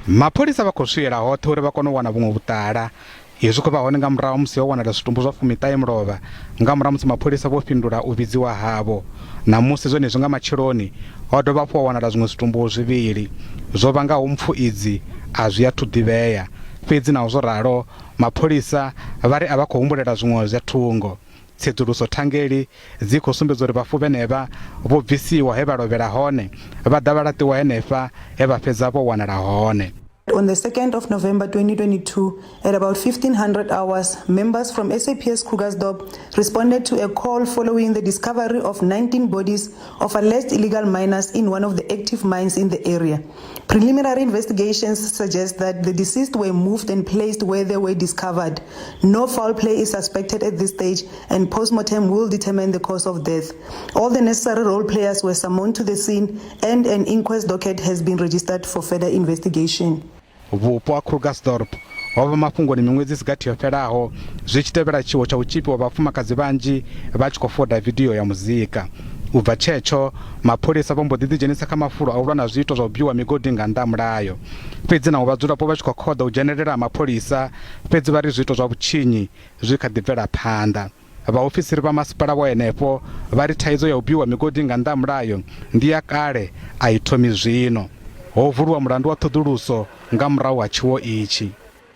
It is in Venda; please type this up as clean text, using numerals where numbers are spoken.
Mapholisa vha khou swiela hoṱhe uri vha kone u wana vhuṅwe vhuṱala. Izwi khou vha hone nga murahu ha musi ho wanala zwitumbu zwa fumiṱahe mulovha nga murahu ha musi mapholisa vho fhindula u vhidziwa havho. Ṋamusi zwenezwi nga matsheloni ho dovha hafhu ha wanala zwiṅwe zwitumbu zwivhili. Zwo vhangaho mpfu idzi a zwi athu ḓivhea. Fhedzi naho zwo ralo, mapholisa vha ri a vha khou humbulela zwiṅwe zwa thungo. Tsedzuluso thangeli dzi khou sumbedza uri vhafu vhenevha vho bvisiwa he vha lovhela hone vha ḓa vha laṱiwa henefha he vha fhedza vho wanala hone. On the 2nd of November 2022, at about 1500 hours, members from SAPS Krugersdorp responded to a call following the discovery of 19 bodies of alleged illegal miners in one of the active mines in the area. Preliminary investigations suggest that the deceased were moved and placed where they were discovered. No foul play is suspected at this stage and postmortem will determine the cause of death. All the necessary role players were summoned to the scene and an inquest docket has been registered for further investigation. Vhupo ha Krugersdorp ho vha mafhungoni miṅwedzi i si gathi yo fhelaho zwi tshi tevhela tshiwo tsha u tzhipiwa vhafumakadzi vhanzhi vha tshi khou foda vidio ya muzika. U bva tshetsho, mapholisa vho mbo ḓi ḓidzhenisa kha mafulo a u lwa na zwiito zwa u bwiwa migodi nga nnḓa ha mulayo. Fhedzi naho vhadzulapo vha tshi khou khoḓa u dzhenelela ha mapholisa, fhedzi vha ri zwiito zwa vhutshinyi zwi kha ḓi bvela phanḓa. Vhaofisiri vha masipala wa henefho vha ri thaidzo ya u bwiwa migodi nga nnḓa ha mulayo ndi ya kale, a i thomi zwino. Ho vuliwa mulandu wa ṱhoḓuluso nga murahu ha tshiwo itshi.